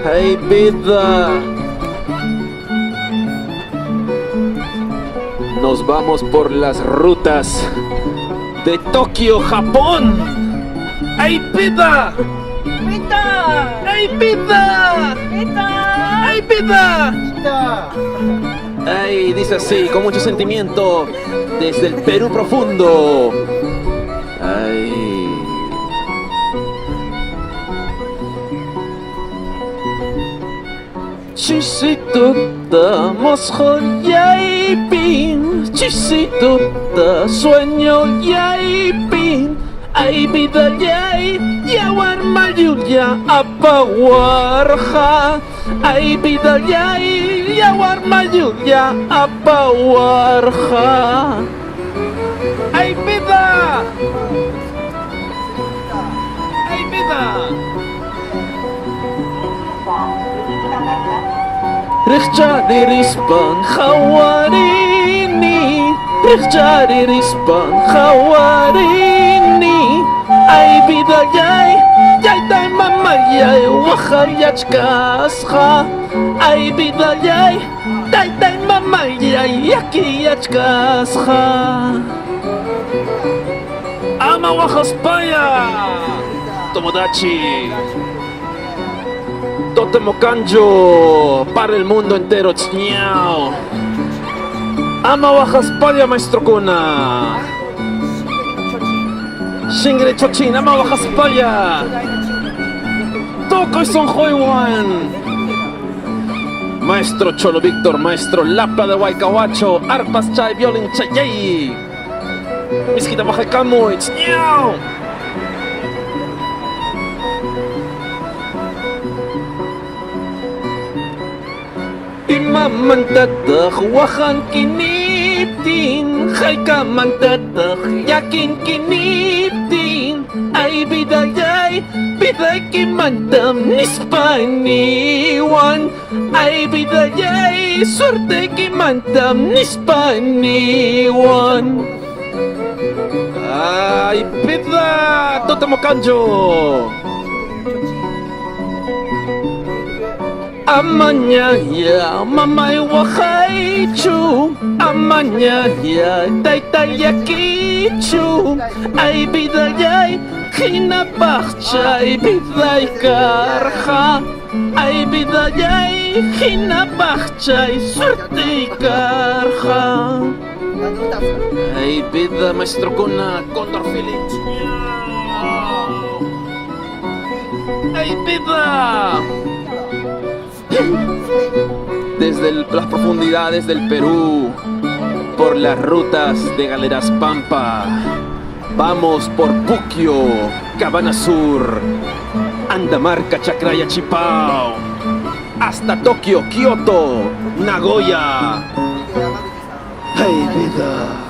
Hey vida. Nos vamos por las rutas de Tokio, Japón. ¡Hey vida! ¡Pita! ¡Hey vida! ¡Pita! ¡Hey vida! ¡Ay! Dice así, con mucho sentimiento, desde el Perú profundo. ¡Ay! Chisituta, mosjoyaypin, chisituta, sueño yaypin, ay vida yay, yawar mayuya apawarja, ay vida yay, yawar mayuya apawarja. ¡Ay vida! ¡Ay vida! Riqcharirispan hawarini, riqcharirispan hawarini. Ay vida yay, yaytay mamayay waqayachkasqa. Ay vida yay, taytay mamayay llakiyachkasqa. Ama waqaspaya, Tomodachi. Totemo Kanjo para el mundo entero, chñao. Ama waqaspalla, maestro Kuna. Shingre Chochin, ama waqaspalla. Tukuy sunquywan. Maestro Cholo Víctor, maestro Lapa de Huaycahuacho, arpas chay, violín chayay. Miskita waqaykamuy, chñao. Imamantataq waqanki niptin, haykamantataq llakinki niptin. Ay vidallay, vidaykimantam nispa niwan. Ay vidallay, suerteykimantam nispa niwan. Ay vida, Totemo Kanjo. Amaña ya, mamay waqaychu. Amaña ya, taytay llakiychu. Ay vidallay, hinapaqchay viday karqa. Ay vidallay, hinapaqchay suertey karqa. Ay vida, maestro Kuna, Condor Felix. Ay vida. Desde las profundidades del Perú, por las rutas de Galeras Pampa, vamos por Puquio, Cabana Sur, Andamarca, Chacraya, Chipao, hasta Tokio, Kioto, Nagoya. ¡Ay, vida!